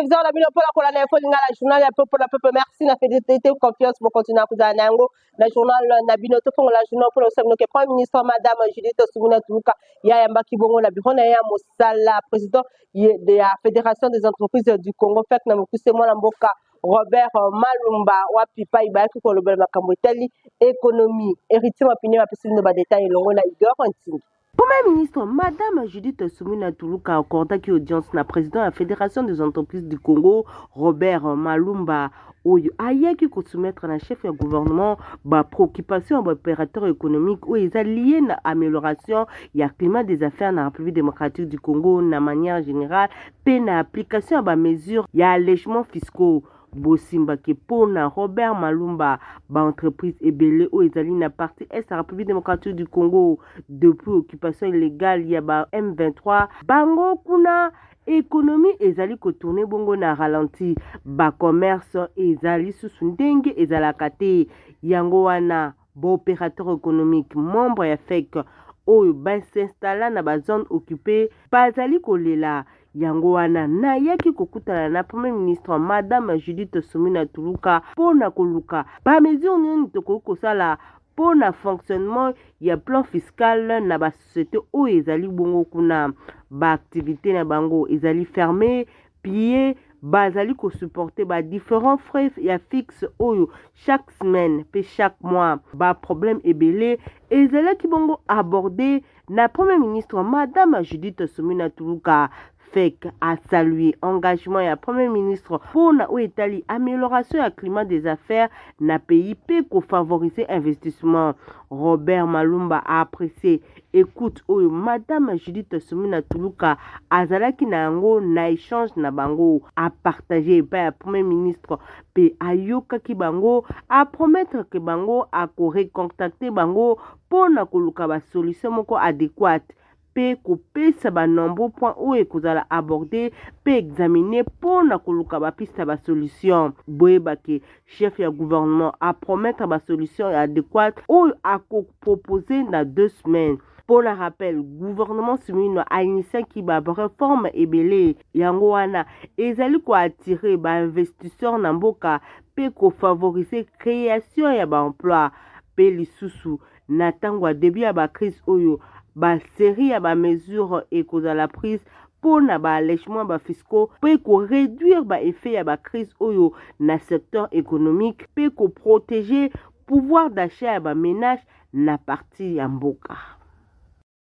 Téléviseur na bino mpona kolanda Info Lingala, journal ya pepe na pepe. Merci na fidélité, confiance bokontinue kozala na yango na journal na bino. Tofongola journal mpona kosala bino ke Premier ministre Madame Judith Suminwa Tuluka yayambaki bongo na bureau na ye ya mosala président ya Fédération des entreprises du Congo, FEC na mokuse, mwana mboka Robert Malumba, wapi pai bayaki kolobela makambo etali économie. Héritier Mapine bapesi bino badétail elongo na Igor Ntingi. Premier ministre Madame Judith Suminwa Tuluka accordaki audience na président ya Fédération des entreprises du Congo, Robert Malumba, oyo ayaki kosoumettre na chef ya gouvernement bapréoccupation ya baopérateur économique oyo eza lié na amélioration ya climat des affaires na République démocratique du Congo na manière générale, mpe na application ya bamesure ya allègement fiscaux. Bosimbaki mpona Robert Malumba, baentreprise ebele oyo ezali na partie est ya République démocratique du Congo, depuis occupation illégale ya ba M23, bango kuna économie ezali kotourner bongo na ralenti, bacommerce ezali susu ndenge ezalaka te. Yango wana baopérateur économique membre ya FEC oyo bas'installer na bazone occupée bazali kolela. Yango wana nayaki kokutana na Premier ministre Madame Judith Suminwa Tuluka mpo na koluka bamesure nini tokoki kosala mpo na fonctionnement ya plan fiscal na basociété oyo ezali bongo kuna, baactivité na bango ezali fermé, pillé, bazali kosupporter badifférents frais ya fixe oyo chaque semaine mpe chaque mois. Baproblème ebele ezalaki bongo abordé na Premier ministre Madame Judith Suminwa Tuluka. FEC a salué engagement ya Premier ministre mpona oyo etali amélioration ya climat des affaires na pays mpe kofavoriser investissement. Robert Malumba a apprécié écoute oyo Madame Judith Suminwa Tuluka azalaki na yango na échange na bango, apartager epai ya Premier ministre mpe ayokaki bango, apromettre ke bango akorecontacter bango mpona koluka basolution moko adéquate mpe kopesa banombreux point oyo ekozala abordé mpe examiné mpona koluka bapiste ya basolution. Boyebake chef ya gouvernement apromettre basolution ya adéquate oyo akopropose na 2 semaines. Mpo na rappel, gouvernement Suminwa ainitiaki bareforme ebele. Yango wana ezali koattirer bainvestisseur na mboka mpe kofavoriser création ya baemploi. Mpe lisusu, na ntango ya début ya bacrise oyo, basérie ya bamesure ekozala prise mpo na baallègement bafiscaux mpe koréduire baeffet ya bacrise oyo na secteur économique mpe koprotéger pouvoir d'achat ya baménage na partie ya mboka.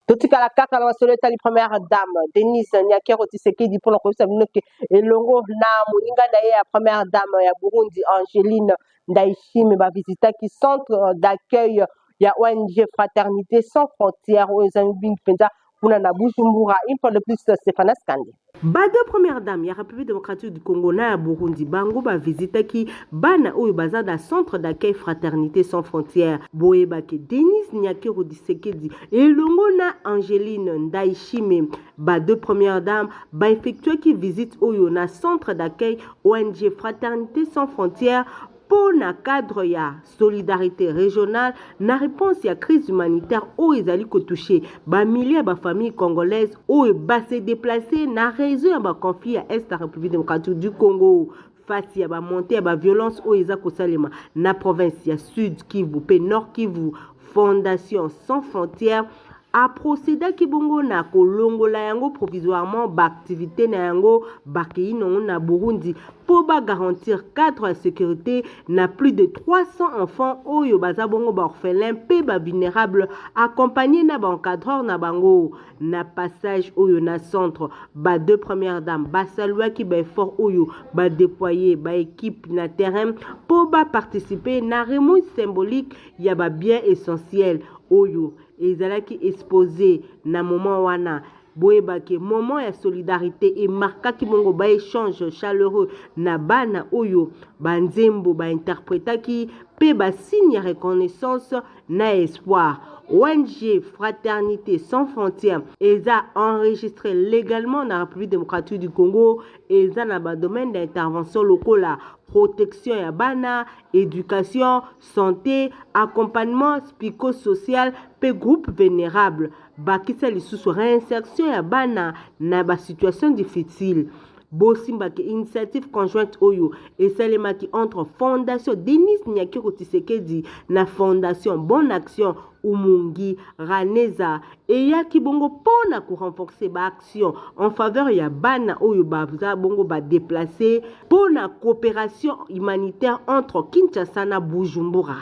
Totikala kaka na masolo etali première dame Denise Nyakeru Tshisekedi, mpona koyebisa bino ke elongo na moninga na ye ya première dame ya Burundi, Angeline Ndayishimiye, bavisitaki centre d'accueil ya ONG Fraternité sans frontières oyo ezali mingi mpenza kuna na Bujumbura. Une fois de plus, Stéphane Skandi. Ba deux première dame ya République démocratique du Congo na ya Burundi, bango bavisitaki bana oyo baza na centre d'accueil Fraternité sans frontières. Boyebaki Denise Nyakeru Tshisekedi elongo na Angeline Ndayishimiye, ba deux premières dames, baeffectuaki visite oyo na centre d'accueil ONG Fraternité sans frontières mpo na cadre ya solidarité régionale na réponse ya crise humanitaire oyo ezali kotoucher bamilliers ya bafamille congolaise oyo base déplacer na raison ya baconflit ya est ya République démocratique du Congo, face ya bamontée ya baviolence oyo eza kosalema na province ya Sud Kivu mpe Nord Kivu. Fondation sans frontières aprocédaki bongo na kolongola yango provisoirement baactivité na yango, bakei nango na Burundi mpo bagarantir cadre ya sécurité na plus de 300 enfants oyo baza bongo baorphelin mpe bavulnérable, accompagné na baencadreur na bango. Na passage oyo na centre, ba deux premières dames basaluaki baeffort oyo badéployer baéquipe na terrain mpo baparticiper na remise symbolique ya babien essentiel oyo ezalaki exposé na moment wana. Boyebaki moment ya solidarité emarkaki bongo baéchange chaleureux na bana oyo, banzembo bainterprétaki mpe basigne ya reconnaissance na espoir. ONG Fraternité sans frontières eza enregistré légalement na République démocratique du Congo. Eza na badomaine d'intervention lokola protection ya bana, éducation, santé, accompagnement psychosocial mpe groupe vulnérable, bakisa lisusu réinsertion ya bana na basituation difficile. Bosimba ke initiative conjointe oyo esalemaki entre Fondation Denis Nyakeru Tshisekedi na Fondation Bonne Action Umugiraneza eyaki bongo mpo na ko renforcer ba actions en faveur ya bana oyo baza bongo ba deplacer mpo na cooperation humanitaire entre Kinshasa na Bujumbura.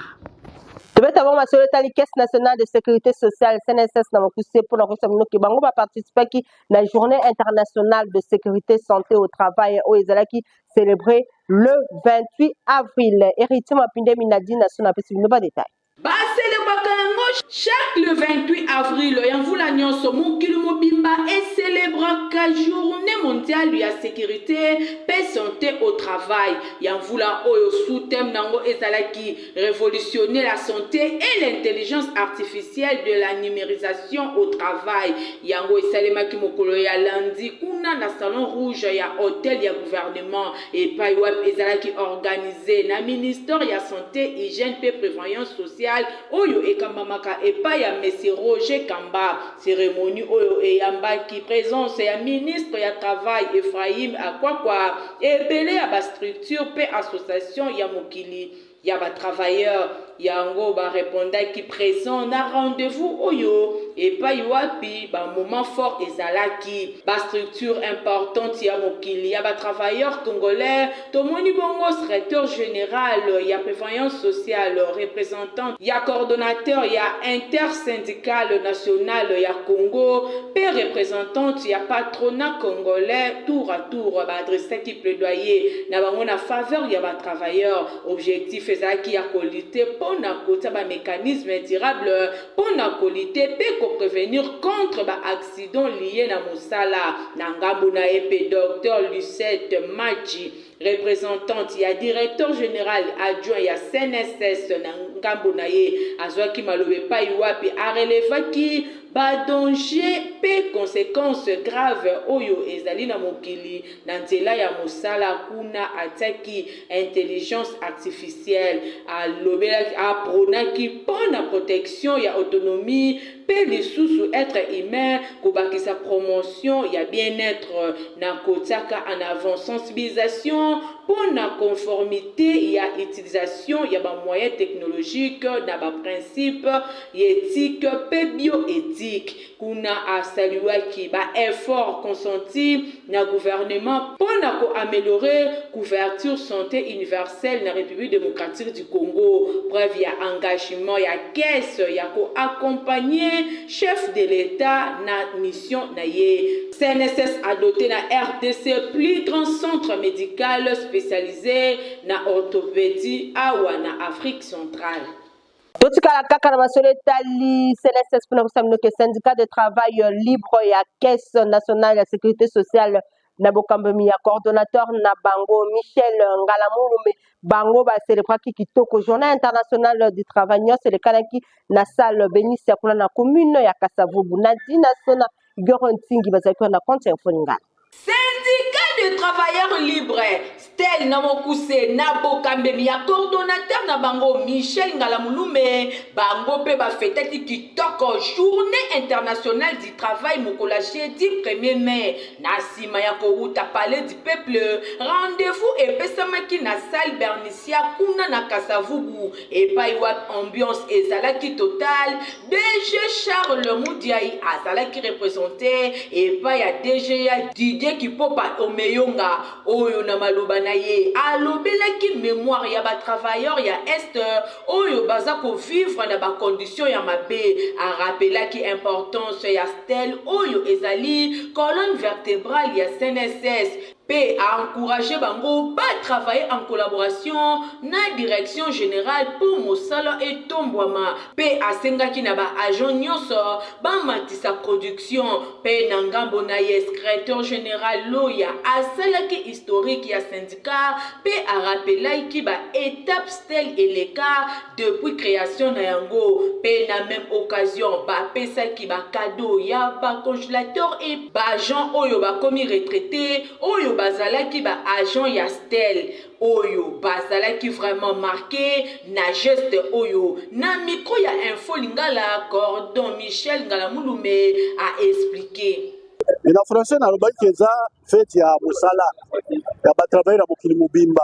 Tobeta bango masolo etali Caisse nationale de sécurité sociale, CNSS na mokuse, mpo na koyebisa bino ke bango baparticipaki na Journée internationale de sécurité santé au travail oyo ezalaki célébré le 28 avril. Héritier Mapindemi Nadine Asuna apesi bino ba détail. Baselebraka yango chaque le 28 avril ya mvula nyonso. Mokili mobimba eselebraka Journée mondiale ya sécurité mpe santé au travail ya mvula oyo. Sous-thème nango ezalaki "Révolutionner la santé et l'intelligence artificielle de la numérisation au travail". Yango esalemaki mokolo ya lundi kuna na Salon Rouge ya hôtel ya gouvernement, epai wapi ezalaki organisé na ministère ya Santé, Hygiène mpe Prévoyance sociale oyo ekambamaka epai ya Monsieur Roger Kamba. Cérémonie oyo eyambaki présence ya ministre ya Travail Ephraim Akwakwa, ebele ya bastructure mpe association ya mokili ya batravailleur. Yango barépondaki présent na rendez-vous oyo, epai wapi bamoment fort ezalaki bastructure importante ya mokili ya batravailleur congolais. Tomoni bongo secrétaire général ya Prévoyance sociale, représentant ya coordonnateur ya Intersyndical national ya Congo mpe représentante ya patronat congolais. Tour à tour baadressaki plaidoyer na bango na faveur ya batravailleur. Objectif ezalaki ya kolutter mpo na kotia bamécanisme durable mpo na kolutter mpe koprévenir contre baaccident lié na mosala. Na ngambo na ye mpe, Dr Lucette Machi, représentante ya directeur général adjoint ya CNSS, na ngambo na ye azwaki maloba, epai wapi arelevaki badanger mpe conséquence grave oyo ezali na mokili na nzela ya mosala. Kuna atiaki intelligence artificielle, alobelaki, aprônaki mpo na protection ya autonomie mpe lisusu être humain, kobakisa promotion ya bien-être na kotiaka en avant sensibilisation mpo na conformité ya utilisation ya bamoyen technologique na baprincipe ya éthique mpe bioéthique. Kuna asaluaki baeffort consenti na gouvernement mpo na koaméliorer couverture santé universelle na République démocratique du Congo, preuve ya engagement ya caisse ya koaccompagner chef de l'État na mission na ye. CNSS adoté na RDC plus grand centre médical spécialisé na orthopédie awa na Afrique centrale. Totikala kaka na masolo etali CNSS mpona kosala bino ke Syndicat de travail libre ya Caisse nationale ya sécurité sociale, na bokambami ya coordonnateur na bango Michel Ngalamulume, bango bacélébraki kitoko Journée internationale du travail. Nyonso elekanaki na salle Benisia kuna na commune ya Kasavubu. Na Dina Sona, Goro Ntingi bazalaki wana na compte ya Folingala. Syndicat de travailleurs libres, STEL na mokuse, na bokambemi ya coordonnateur na bango Michel Ngalamulume, bango mpe bafetaki kitoko Journée internationale du travail mokolo ya jeudi 1er mai. Na nsima ya kowuta Palais du Peuple, rendez-vous epesamaki na salle Bernisia kuna na Kasavubu, epai wapi ambiance ezalaki total. DG Charles Mudiai azalaki représenté epai ya DG ya Didier Kipopa Omeyonga, oyo na maloba na ye alobelaki mémoire ya batravailleur ya Est oyo baza kovivre na bacondition ya mabe. Arapelaki importance ya STEL oyo ezali colonne vertébrale ya CNSS mpe aencourage bango batravaille en collaboration na direction générale mpo mosala etombwama, mpe asengaki na baagent nyonso bamatisa production. Mpe na ngambo na ye, secrétaire général Loya asalaki historique ya syndicat mpe arapelaki baétape STEL eleka depuis création na yango. Mpe na même occasion, bapesaki bacadeau ya bacongélateur e baagent oyo bakomi retraité, oyo bazalaki baagent ya STEL, oyo bazalaki vraiment marqué na geste oyo. Na micro ya Info Lingala, coordon Michel Ngalamulume a expliqué. Mais na français nalobaki eza fête ya mosala ya batravailleur ya mokili mobimba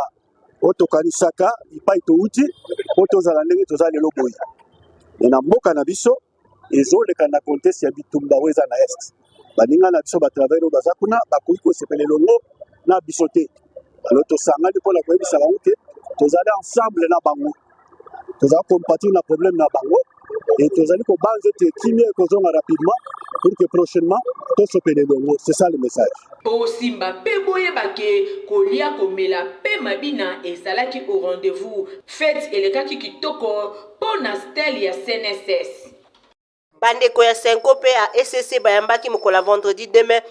oyo tokanisaka epai touti mpo tozala ndenge toza lelo boye. Mais na mboka na biso ezoleka na contexte ya bitumba oyo eza na est. Baninga na biso batravailleur oyo baza kuna bakoki kosepela elongo na biso te. Alors tosangani mpona koyebisa bango ke tozali ensemble na bango, tozali compatir na problème na bango et tozali kobanza ete kimia ekozonga rapidement pour que prochainement tosepela elongo. C'est ça le message. Bosimba mpe boyeba ke kolia, komela mpe mabina ezalaki au rendez-vous. Fête elekaki kitoko mpo na stele ya CNSS. Bandeko ya CENCO mpe ya ECC bayambaki mokolo ya vendredi 2 mai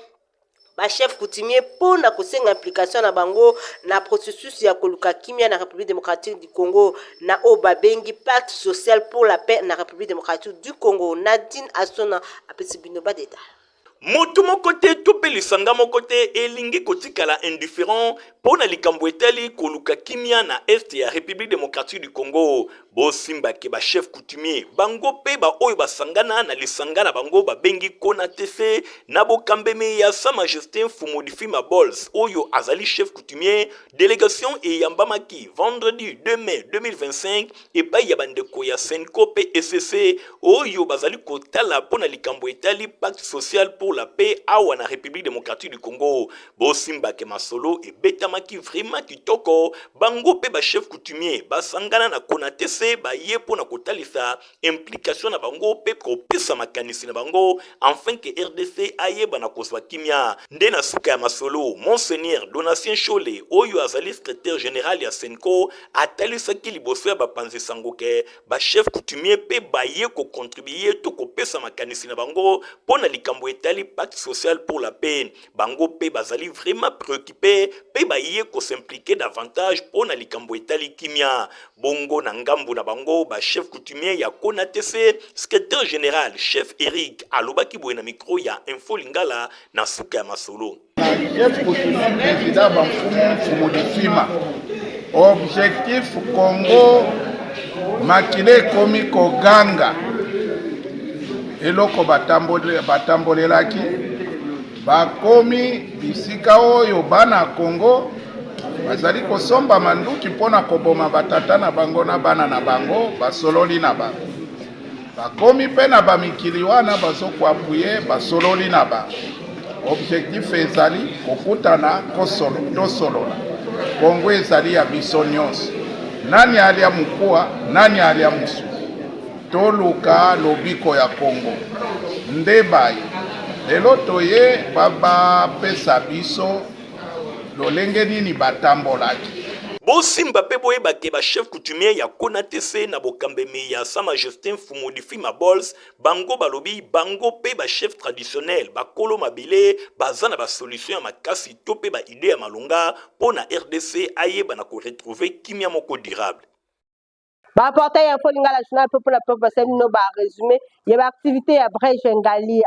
bachef coutumier mpo na kosenga implication na bango na processus ya koluka kimia na République démocratique du Congo, na oyo babengi Pacte social pour la paix na République démocratique du Congo. Nadine Asona apesi bino badétails. Moto moko te to mpe lisanga moko te elingi kotikala indifférent mpo na likambo etali koluka kimia na est ya République démocratique du Congo. Bosimbake bachef coutumier bango mpe baoyo basangana na lisanga na bango babengi CONATC, na bokambemi ya Sa Majesté Mfumu Difima Bols oyo azali chef coutumier. Délégation eyambamaki vendredi 2 mai 2025 epai ya bandeko ya CENCO mpe ECC oyo bazali kotala mpo na likambo etali Pacte social pour la paix awa na République démocratique du Congo. Bosimbake masolo ebetamaki vraiment kitoko. Bango mpe bachef coutumier basangana na CONATC baye mpo na kotalisa implication na bango mpe kopesa makanisi na bango afin ke RDC ayeba na kozwa kimia. Nde na suka ya masolo, Monseigneur Donatien Shole oyo azali secrétaire général ya CENCO atalisaki liboso ya bapanzi sango ke bachef coutumier mpe baye kocontribuer to kopesa makanisi na bango mpo na likambo etali Pacte social pour la paix. Bango mpe bazali vraiment préoccupé mpe baye kos'impliquer davantage mpo na likambo etali kimia. Bongo na ngambu na bango bachef coutumier ya CONATC, secrétaire général chef Eric alobaki boye na micro ya Info Lingala na suka ya masolo. Chef coutumier, président bamfumu, Mfumu Difima, objectif Congo makila ekomi koganga. Eloko batambolelaki, bakomi bisika oyo bana Congo bazali kosomba manduki mpona koboma batata na bango na bana na bango. Basololi na bango, bakomi mpe na bamikili wana bazokoappuyer, basololi na bango. Objectif ezali kokutana, tosolola. Kongo ezali ya biso nyonso. Nani alia mokuwa, nani alia mosusu, toluka lobiko ya Kongo. Nde baye lelo toye bapesa biso lolenge nini batambolaki. Bosimba mpe boyebake bachef coutumier ya CONATC na bokambemi ya Sa Majesté Mfumu Difima Bols, bango balobi bango mpe bachef traditionnel bakolo mabele baza na basolution ya makasi to mpe baidée ya malonga mpo na RDC ayeba na koretrouver kimia moko durable. Baportail ya Info Lingala, journal peuple na peuple, basali bino barésumé ya baactivité ya Brege Ngali.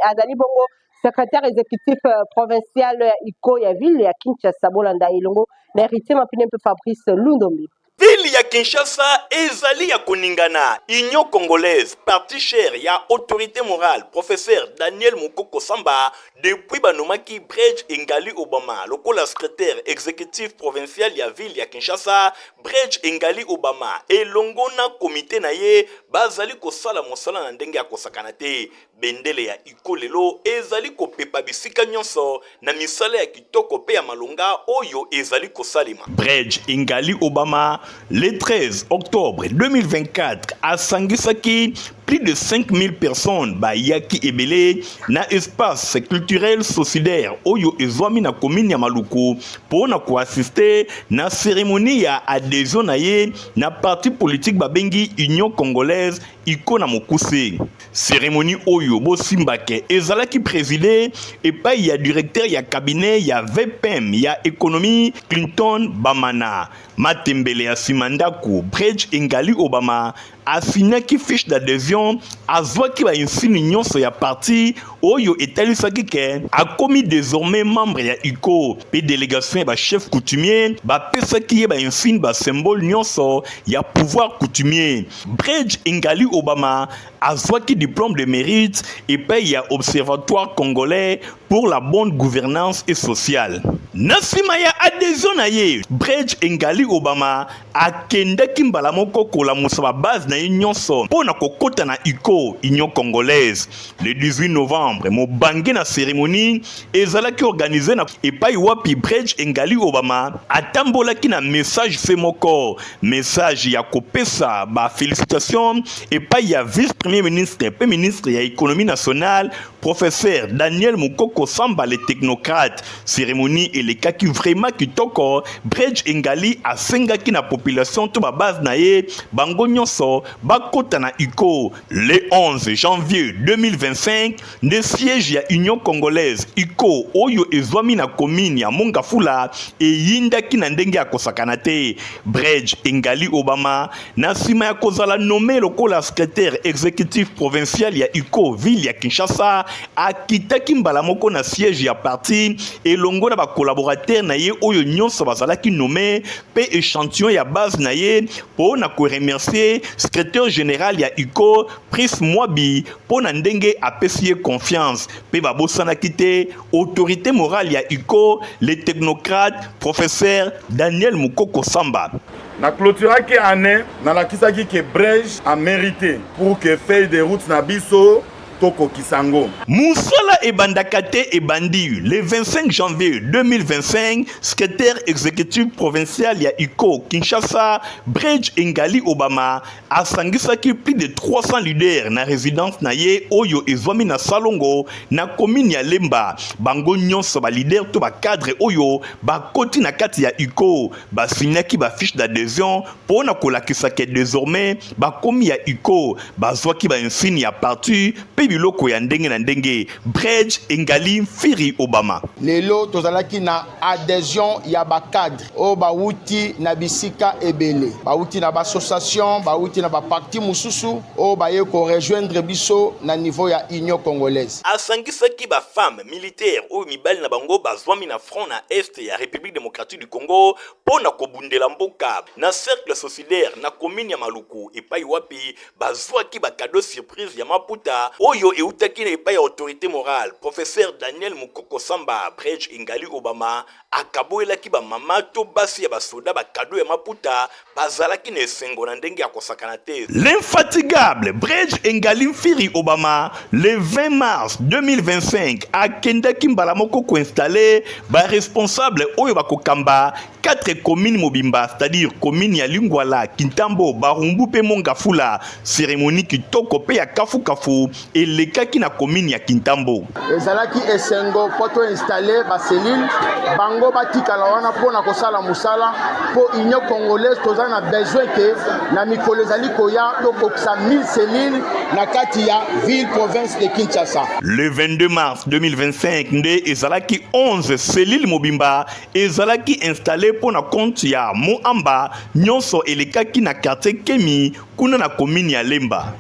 Azali bongo secrétaire exécutif provincial ya ICO ya ville ya Kinshasa. Bolanda elongo na Héritier Mapine mpe Fabrice Lundombi. Ville ya Kinshasa ezali ya koningana. Union congolaise, parti cher ya autorité morale professeur Daniel Mokoko Samba, depuis banomaki Brej Engali Obama lokola secrétaire exécutif provincial ya ville ya Kinshasa, Brej Engali Obama elongo na komite na ye bazali kosala mosala na ndenge ya kosakana te. Bendele ya ICO lelo ezali kopepa bisika nyonso na misala ya kitoko mpe ya malonga oyo ezali kosalema. Brej Engali Obama, le 13 octobre 2024, asangisaki plus de 5000 personnes bayaki ebele na espace culturel solidaire oyo ezwami na commune ya Maluku mpo na koassister na cérémonie ya adhésion na ye na parti politique babengi Union congolaise, ICO na mokuse. Cérémonie oyo, bosimbake, ezalaki présidé epai ya directeur ya cabinet ya VPM ya économie, Clinton Bamana. Matembele ya nsima ndako, Brej Engali Obama. Asignaki fiche d'adhesion, azwaki ba insignes nyonso ya parti oyo etalisaki ke akomi desormais membre ya UCO mpe delegation ya ba chefs coutumiers bapesaki ye ba insignes, ba symboles nyonso ya pouvoir coutumier. Bredge Engali Obama azwaki diplome de mérite epai ya Observatoire congolais pour la bonne gouvernance et sociale. Na nsima ya adhesion na ye, Bredge Engali Obama akendaki mbala moko kolamusa ba base na ye nyonso mpo na kokota na UCO, Union Congolaise. Le 18 novembre, mobange na cérémonie ezalaki organise na epai wapi Bredge Engali Obama atambolaki na message se moko, message ya kopesa ba felicitations epai ya vice-premier ministre mpe ministre ya économie nationale Professeur Daniel Mukoko Samba le technocrate. Cérémonie elekaki vraiment kitoko. Bredge Engali asengaki na population to ba base na ye bango nyonso bakota na UCO. Le 11 janvier 2025 nde siège ya Union Congolaise UCO oyo ezwami na commune ya Mongafula eyindaki na ndenge ya kosakana te. Bredge Engali Obama Na nsima ya kozala nomme lokola secretaire executif provincial ya UCO ville ya Kinshasa, akitaki mbala moko na siège ya parti elongo na ba collaborateurs na ye oyo nyonso bazalaki nomme mpe echantillon ya base na ye mpo na ko remercier secretaire general ya UCO Prince Mwabi mpo na ndenge apesi ye confiance mpe babosanaki te autorite morale ya UCO le technocrate professeur Daniel Mukoko Samba. Na clôturaki année, nalakisaki que Brège a mérité pour que feuille de route na biso tokokisa yango. Mosala ebandaka te ebandi le 25 janvier 2025, secretaire executif provincial ya UCO Kinshasa, Bredge Engali Obama asangisaki plus de 300 leaders na residence na ye oyo ezwami na Salongo na commune ya Lemba. Bango nyonso ba leaders to ba cadres oyo bakoti na kati ya UCO Ba signaki ba fiches d'adhesion mpo na kolakisa que desormais bakomi ya UCO, bazwaki ba insignes ya parti mpe biloko ya ndenge na ndenge. Bredge Engali Mfiri Obama. Lelo tozalaki na adhesion ya ba cadres oyo bawuti na bisika ebele, bawuti na ba associations, bawuti na ba partis mosusu oyo baye ko rejoindre biso na niveau ya Union congolaise. Asangisaki ba femmes militaires oyo mibali na bango bazwami na front na Est ya Republique democratique du Congo mpo na kobundela mboka na cercle socilaire na commune ya Maluku epai wapi bazwaki ba cadeau surprise ya maputa oyo eutaki na epai ya autorité morale professeur Daniel Mukoko Samba Bredge Engali Obama akaboyelaki ba mama to basi ya basoda ba cadeau ya maputa bazalaki na esengo na ndenge ya kosakana te. L'infatigable Bredge Engali Mfiri Obama le 20 mars 2025 akendaki mbala moko ko installer ba responsables oyo bakokamba 4 communes mobimba, c'est-à-dire commune ya Lingwala, Kintambo, Barumbu mpe Mont-Ngafula. Cérémonie kitoko mpe ya kafukafu elekaki na commune ya Kintambo. Ezalaki esengo mpo to installer ba cellules bango batikala wana mpo na kosala mosala mpo Union congolaise toza na besoin ke na mikolo ezali koya tokokisa 1000 cellules na kati ya ville province de Kinshasa. Le 22 mars 2025 nde ezalaki 11 cellules mobimba ezalaki installe mpo na compte ya Moamba nyonso elekaki na quartier Kemi kuna na commune ya Lemba.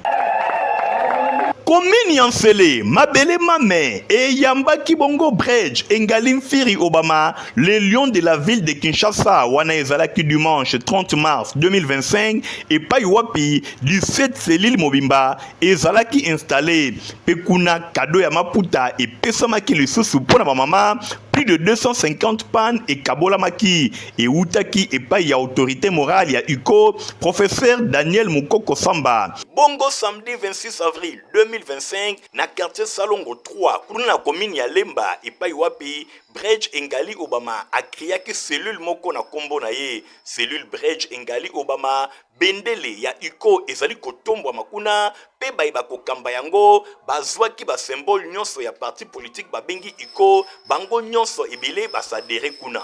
Commune ya Nsele, mabele mame eyambaki bongo Bredge Engali Mfiri Obama, le lion de la ville de Kinshasa, wana ezalaki dimanche 30 mars 2025 epai wapi 17 cellules mobimba ezalaki installe mpe kuna kado ya maputa epesamaki lisusu mpo na bamama plus de 250 panne ekabolamaki ewutaki epai ya autorité morale ya UCO professeur Daniel Mukoko Samba. Bongo samedi 26 avril 2025 na quartier Salongo 3 kuna na commune ya Lemba epai wapi Bredge Engali Obama akreaki cellule moko na kombo na ye, cellule Bredge Engali Obama. Bendele ya UCO ezali kotombwama kuna mpe baye bakokamba yango bazwaki ba symboles nyonso ya parti politique babengi UCO, bango nyonso ebele ba s'adherer kuna.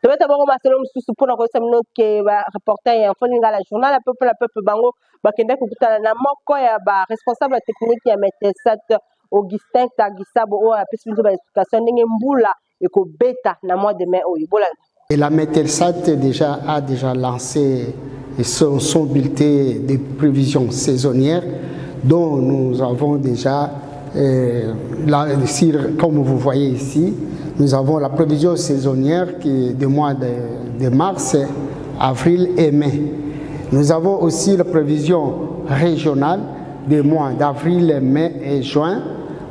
Tobeta bango masolo mosusu mpona koyebisa bino ke ba reporter ya Info Lingala journal ya peuple ya peuple bango bakendaki kokutana na moko ya ba responsable ya technique ya Metelsat. Augustin Tagisabo oyo apesi biso ba explication ndenge mbula ekobeta na mois de mai oyo. Bolanda. Et la Mettelsat déjà, a déjà lancé son, son bulletin de prévisions saisonnières dont nous avons déjà, euh, la, sur, comme vous voyez ici, nous avons la prévision saisonnière qui est du mois de, de mars, avril et mai. Nous avons aussi la prévision régionale des mois d'avril, mai et juin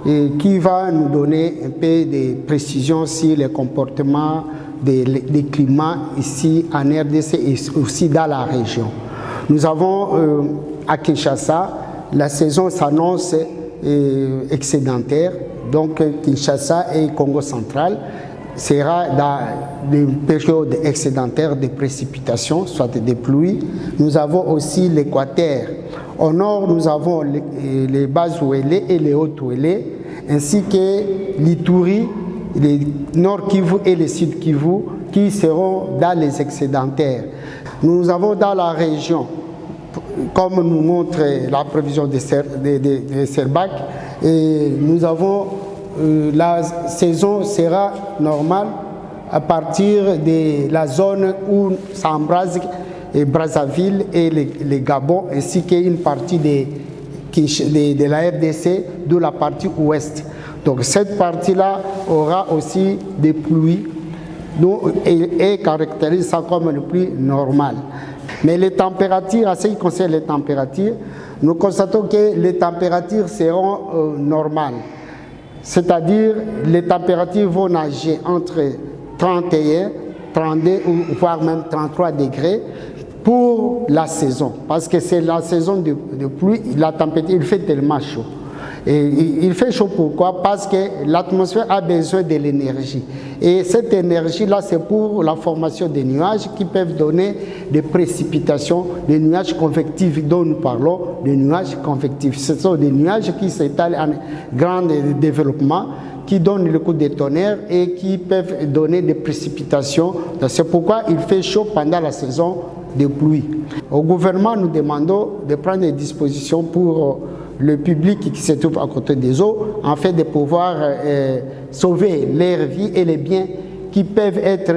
et qui va nous donner un peu de précisions sur les comportements des, des climats ici en RDC et aussi dans la région. Nous avons euh, à Kinshasa, la saison s'annonce euh, excédentaire, donc Kinshasa et Congo central sera dans des périodes excédentaires de précipitations, soit des pluies. Nous avons aussi l'équateur. Au nord, nous avons les, les bas Ouélé et les hauts Ouélé, ainsi que l'Ituri, les Nord Kivu et les Sud Kivu qui seront dans les excédentaires. Nous avons dans la région, comme nous montre la prévision de, de, de, de Serbac, et nous avons euh, la saison sera normale à partir de la zone où s'embrase et Brazzaville et les, les Gabon, ainsi qu'une partie de, de, de la RDC, de la partie ouest. Donc cette partie-là aura aussi des pluies donc, et, et caractérise ça comme une pluie normale. Mais les températures, à ce qui concerne les températures, nous constatons que les températures seront euh, normales. C'est-à-dire les températures vont nager entre 31, 32 ou voire même 33 degrés pour la saison. Parce que c'est la saison de, de pluie, la température, il fait tellement chaud. Et il fait chaud pourquoi Parce que l'atmosphère a besoin de l'énergie. Et cette énergie-là, c'est pour la formation des nuages qui peuvent donner des précipitations, des nuages convectifs dont nous parlons, des nuages convectifs. Ce sont des nuages qui s'étalent en grand développement qui donnent le coup de tonnerre et qui peuvent donner des précipitations. C'est pourquoi il fait chaud pendant la saison de pluie. Au gouvernement, nous demandons de prendre des dispositions pour le public qui se trouve à côté des eaux, afin de pouvoir euh, sauver leur vie et les biens qui peuvent être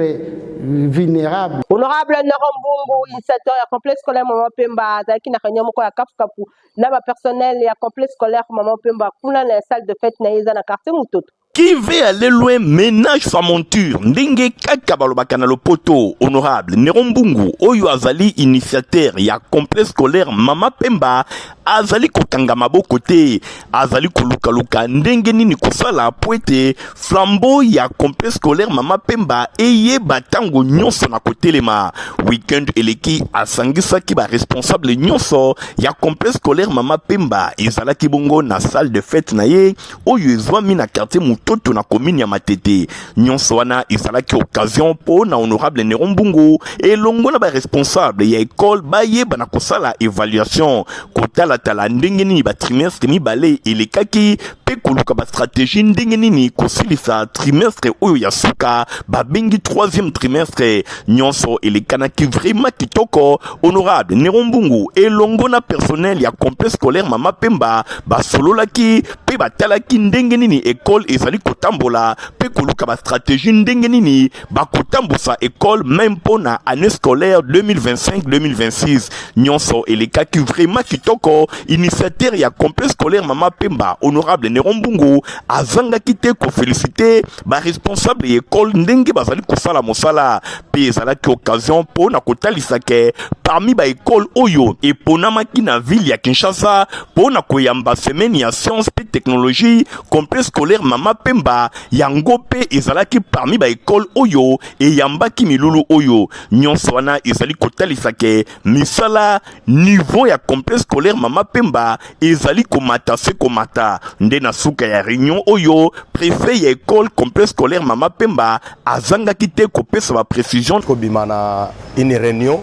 vulnérables. Honorable Nero Mbungu, initiateur ya complexe scolaire Maman Pemba, azalaki na réunion moko ya kafukafu na ba personnel ya complexe scolaire Maman Pemba kuna na salle de fête na ye eza na quartier Mutoto. Qui veut aller loin ménage sa monture ndenge kaka balobaka na lopoto honorable Nero Mbungu oyo azali initiateur ya complexe scolaire Mama Pemba azali kokanga maboko te azali kolukaluka ndenge nini kosala po ete flambeau ya complexe scolaire Mama Pemba eyeba ntango nyonso na kotelema weekend eleki asangisaki ba responsable nyonso ya complexe scolaire Mama Pemba ezalaki bongo na salle de fête na ye oyo ezwami na quartier Mutoto na commune ya Matete. Nyonso wana ezalaki occasion mpo na honorable Nero Mbungu elongo na ba responsable ya ekole bayeba na kosala evaluation, kotalatala ndenge nini ba trimestre mibale elekaki mpe koluka ba stratégie ndenge nini kosilisa trimestre oyo ya suka babengi troisième trimestre. Nyonso elekanaki vraiment kitoko. Honorable Nero Mbungu elongo na personnel ya complexe scolaire Mama Pemba basololaki mpe batalaki ndenge nini ekole ezali kotambola mpe koluka bastratégie ndenge nini bakotambusa ekole meme mpo na année scolaire 2025-2026. Nyonso elekaki vraiment kitoko. Initiateur ya complexe scolaire Mama Pemba honorable Nero Mbungu azangaki te kofelicite baresponsable ya ekole ndenge bazali kosala mosala mpe ezalaki occasion mpo na kotalisa ke parmi baekole oyo eponamaki na ville ya Kinshasa mpo na koyamba semaine ya science mpe technologie, complexe scolaire Mama Pemba yango mpe ezalaki parmi baekole oyo eyambaki milulu oyo. Nyonso wana ezali kotalisa ke misala niveau ya complexe scolaire Mama Pemba ezali komata se komata. Nde na suka ya réunion oyo, préfet ya école complexe scolaire Mama Pemba azangaki te kopesa ba précision. Kobima na une réunion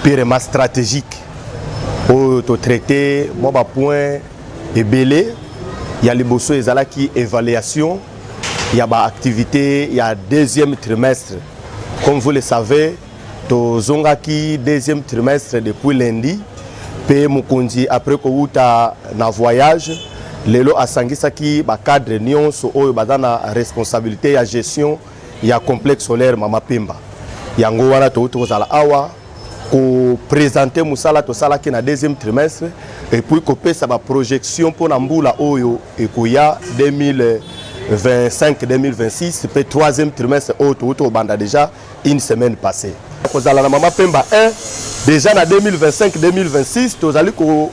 purement stratégique oyo totraite mwa bapoint ebele. Ya liboso ezalaki évaluation ya baactivité ya deuxième trimestre. Comme vous le savez, tozongaki deuxième trimestre depuis lundi mpe mokonzi après kowuta na voyage. Lelo asangisaki ba cadre nyonso oyo baza na responsabilité ya gestion ya complexe solaire Mama Pemba. Yango wana touti kozala awa ko présenter musala tosalaki na deuxième trimestre et puis kopesa ba projection mpo na mbula oyo ekoya 2025 2026 mpe troisième trimestre oyo touti kobanda déjà une semaine passée. Kozala na Mama Pemba 1 déjà na 2025 2026 tozali ko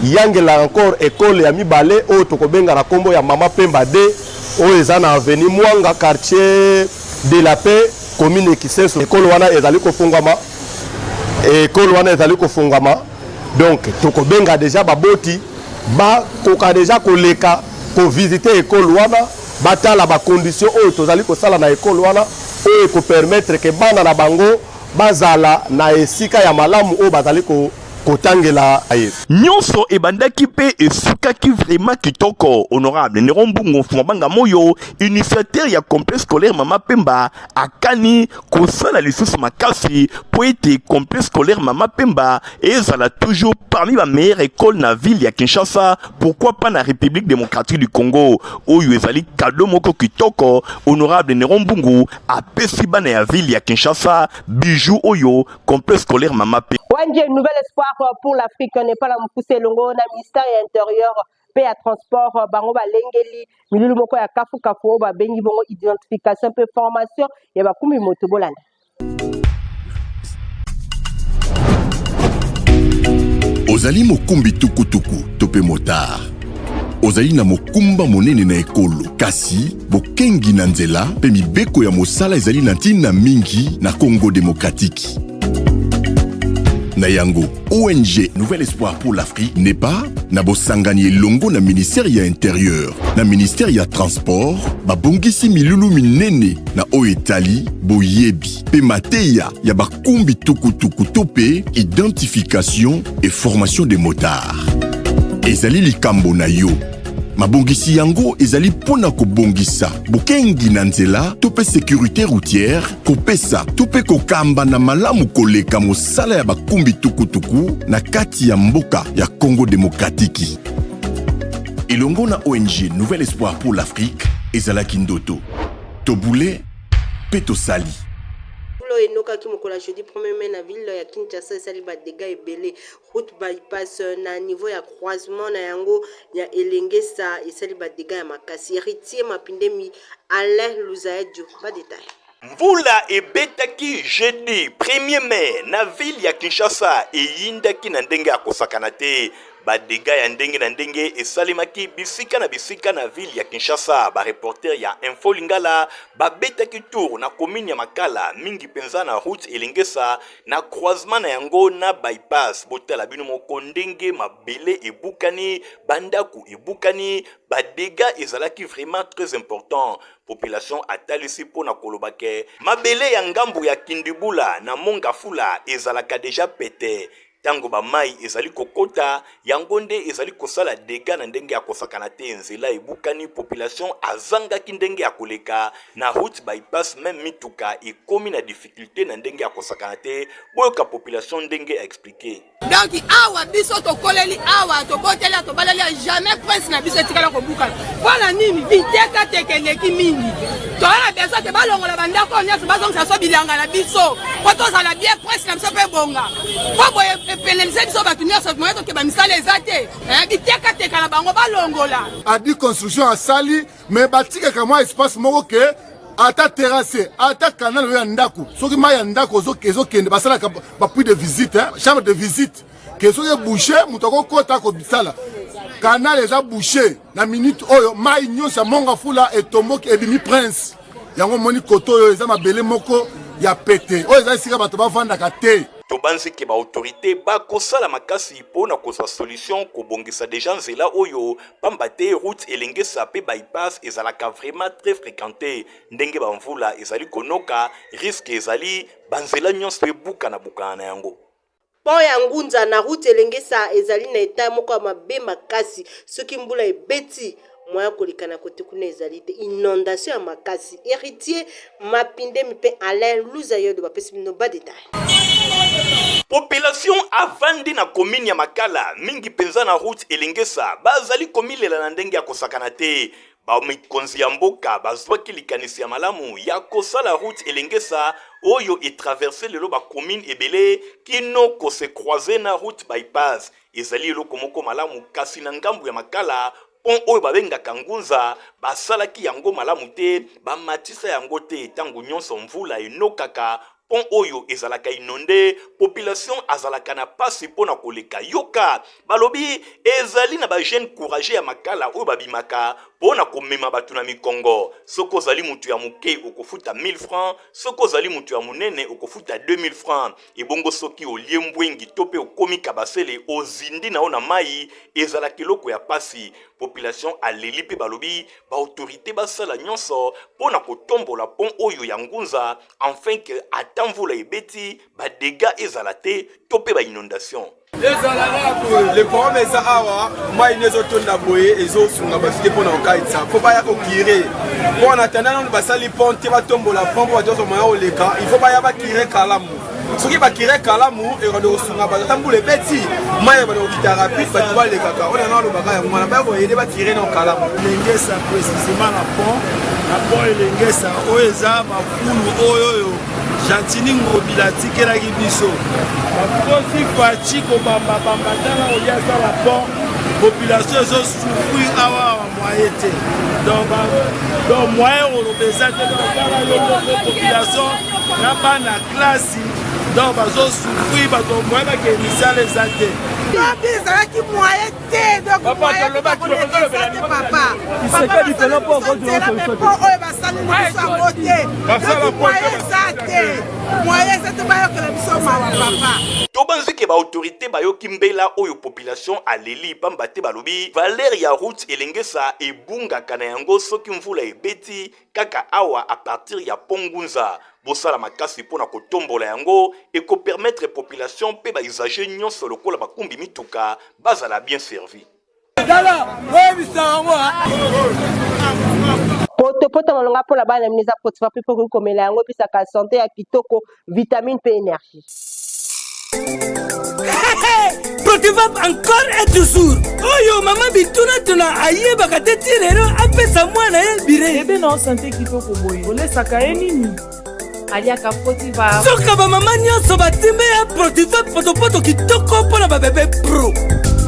yangela encore école ya mibale oyo tokobenga na kombo ya Mama Pemba 2 oyo eza na avenue Mwanga quartier de la Paix commune Kisenso. École wana ezali kofungwama, école wana ezali kofungwama donc tokobenga déjà baboti bakoka déjà koleka kovisite école wana batala ba condition oyo tozali kosala na école wana oyo ekopermettre ke bana na bango bazala na esika ya malamu oyo bazali ko kotangela ye. Nionso ebandaki pe esukaki vraiment kitoko. Honorable Neron Mbungu Mfumabanga Moyo, initiateur ya complexe scolaire Mama Pemba, akani kosala lisusu makasi po ete complexe scolaire Mama Pemba ezala toujours parmi ba meilleures écoles na ville ya Kinshasa, pourquoi pas na République démocratique du Congo. Oyo ezali cadeau moko kitoko Honorable Neron Mbungu apesi bana ya ville ya Kinshasa, bijou oyo complexe scolaire Mama Pemba. ONG Nouvel Espoir pour l'Afrique n'est pas la mokuse elongo na ministère ya intérieur mpe ya transport bango balengeli milulu moko ya kafukafu oyo babengi bongo identification mpe formation ya bakumbi moto. Bolanda. Ozali mokumbi tukutuku to mpe motard? Ozali na mokumba monene na ekolo, kasi bokengi na nzela mpe mibeko ya mosala ezali na ntina mingi na Congo demokratiki. Na yango, ONG Nouvel Espoir pour l'Afrique, NEPA, na bosangani elongo na ministère ya Interieur na ministère ya Transport, babongisi milulu minene na oyo etali boyebi mpe mateya ya bakumbi tukutuku to mpe identification et formation des motards. Ezali likambo na yo. Mabongisi yango ezali mpo na kobongisa bokengi na nzela to mpe securite routière, kopesa to mpe kokamba na malamu koleka mosala ya bakumbi tukutuku na kati ya mboka ya Congo demokratiki. Elongo na ONG Nouvel Espoir pour l'Afrique, ezalaki ndoto. Tobule mpe tosali. Mbula oyo enokaki mokolo ya jeudi 1er mai na ville ya Kinshasa esali ba degats ebele. Route bypass na niveau ya croisement na yango ya Elengesa esali ba degats ya makasi. Heritier Mapindemi, Alain Luzaedio, ba details. Mvula ebetaki jeudi 1er mai na ville ya Kinshasa eyindaki na ndenge ya kosakana te. Ba degats ya ndenge na ndenge esalemaki bisika na bisika na ville ya Kinshasa. Ba reporters ya Info Lingala babetaki tour na commune ya Makala, mingi mpenza na route Elengesa na croisement na yango na bypass. Botala bino moko ndenge mabele ebukani, ba ndaku ebukani, ba degats ezalaki vraiment très important. Population atalisi mpo na koloba ke mabele ya ngambo ya Kindibula na Mont-Ngafula ezalaka dejà pete. Tango ba mayi ezali kokota, yango nde ezali kosala degats na ndenge ya kosakana te. Nzela ebukani, population azangaki ndenge ya koleka na route bypass, meme mituka ekomi na difficulte na ndenge ya kosakana te. Boyoka population ndenge a expliquer. Donc awa biso tokoleli awa toboteli awa tobaleli awa jamais prince na biso etikala kobukana. Mpo na nini bitekateka eleki mingi? Toza na besoin te balongola bandako oyo nyonso bazongisa biso bilanga na biso mpo tozala bien, prince na biso mpe ebonga. Mpo boye epenelise biso bato nyonso moye tokeba misala eza te eh, bitekateka na bango balongola. Adi construction asali mais batikaka mwa espace moko ke ata terrasse ata canal oyo ya ndako, soki mai ya ndako ezokende basalaka bapuits de visite, hein, chambre de visite ke soki ebouche moto akokota kosala canal eza bouche na minute oyo mai nyonso ya monga fula etomboki ebimi prince yango omoni koto oyo eza mabele moko ya pete oyo eza esika bato bavandaka te. Tobanzi ke ba autorites bakosala makasi po na kozwa solution kobongisa dejà nzela oyo pamba te route Elengesa pe bypass ezalaka vraiment très frequente. Ndenge ba mvula ezali konoka risque ezali ba nzela nionso ebukana bukana na yango. Pont ya Ngunza na route Elengesa ezali na etat moko ya mabe makasi, soki mbula ebeti moyen ya koleka na cote kuna ezali te, inondation ya makasi. Heritier Mapindemi mpe Alain Luzayodo bapesi bino ba details. Population avandi na commune ya Makala, mingi penza na route Elengesa, bazali komilela na ndenge ya kosakana te. Ba mikonzi ya mboka bazwaki likanisi ya malamu ya kosala route Elengesa oyo e traverser lelo ba communes ebele kino ko se croiser na route bypass. Ezali eloko moko malamu kasi na ngambo ya Makala pont oyo babengaka Ngunza basalaki yango malamu te, bamatisa yango te tango nyonso mvula enokaka pont oyo ezalaka inonde, population azalaka na pasi mpo na koleka. Yoka balobi ezali na ba jeunes courageux ya Makala oyo babimaka mpo na komema bato na mikongo. Soki ozali moto ya moke okofuta 1000 francs, soki ozali moto ya monene okofuta 2000 francs. Ebongo soki olie mbwengi to pe okomi kabasele ozindi na yo na mayi, ezalaka eloko ya pasi. Population aleli pe balobi ba autorites basala nyonso mpo na kotombola pont oyo ya Ngunza enfin que ata mvula ebeti ba degats ezala te to pe ba inondations. Le problème eza awa mai nde ezotonda boye ezosunga bato te mpo na kokaisa fo baya kokire mpo en attendant nanu basali pont te batombola pont mpo bato nyonso moya koleka il faut baya bakire kalamu soki bakire kalamu ekende kosunga bato ata mbula ebeti mai ebanda kokita rapide bato balekaka oyo nanga alobaka yango wana baya koyede bakire na kalamu elengesa précisément na pont na pont elengesa oyo eza bafulu oyo oyo Gentini Ngobila atikelaki biso bakosi Fatshi kobambabamba tala oye asala pont population ezo souffrir awa awa moyen te donc donc moyen koloba eza te tala yo moko population na bana klasi donc bazo souffrir bato moyen bakende misala eza te lobi ezalaki moyen te donc moyen koleka te papa nzela me mpo oyo basaleli biso yango te donc moyen eza te moyen eza te bayokela biso mawa papa Tobanzi ke ba autorites bayoki mbela oyo population aleli pamba te balobi valeur ya route Elengesa ebungaka na yango soki mvula ebeti kaka awa à partir ya pont Ngunza. Bosala makasi mpo na kotombola yango, eko permettre population mpe ba usagers nyonso lokola bakumbi mituka bazala bien servi. Potopoto malonga mpo na bana bino eza potifa mpe mpo komela yango epesaka sante ya kitoko, vitamine mpe energie. Protivap encore et toujours oyo mama bitunatuna ayebaka te ti lelo apesa mwana ye bire bebe na sante kitoko boye olesaka ye nini aliaka protivap soka bamama nyonso batimbe ya protivap potopoto kitoko mpo na babebe pro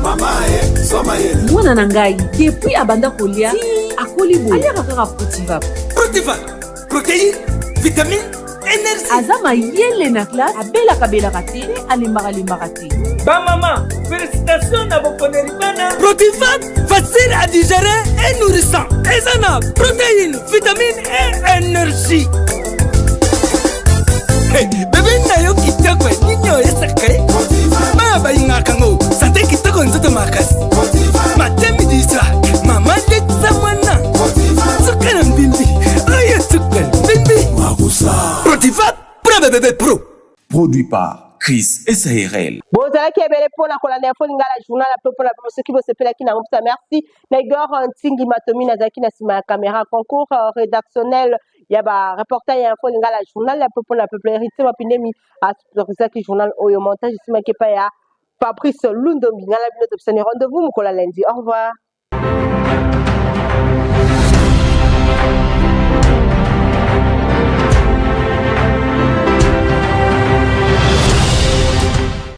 mama ye soma ye mwana na ngai depuis abanda kolia akoli boye aliaka kaka protivap protivap protéine vitamine energie aza mayele na classe abelaka belaka te mpe alembaka lembaka te bamama félicitation na boponeli bana protivat facile à digérer et nourrissant eza na protéine vitamine et énergie hey, bebe na yo kitoko nini oyesaka ye bana balingaka yango sante kitoko nzoto makasi matemi diswa mama letisa mwana suka na mbimbi oyo suka mbimbi protiva pro bebebe pro Produit par Chris SARL. Bozalaki ebele mpo na kolanda info lingala journal ya pepo na pepo soki bosepelaki na yango pesa merci na Igor Ntingi Matomi nazalaki na nsima ya camera concours euh, rédactionnel ya ba reporter ya info lingala journal ya pepo na pepo Héritier Mapindemi asuperisaki journal oyo montage esimaki epai ya Fabrice Lundombi ngai na bino topesani rendez-vous mokolo ya lundi au revoir.